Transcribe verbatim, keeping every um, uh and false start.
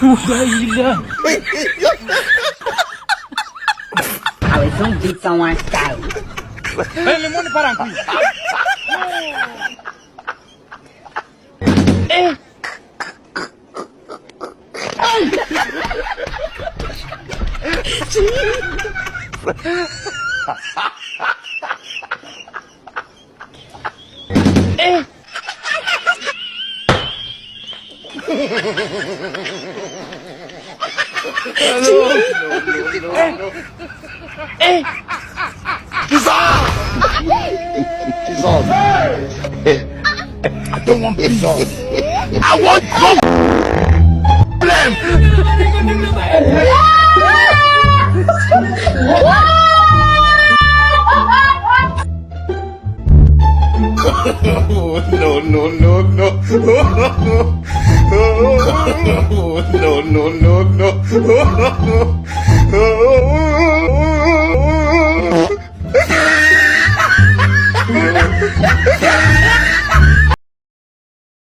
Awe, son beat sa wan style. Hey, le monde part en couille. I don't want peace. I want problem. No, no, no, no. No, no, no, no.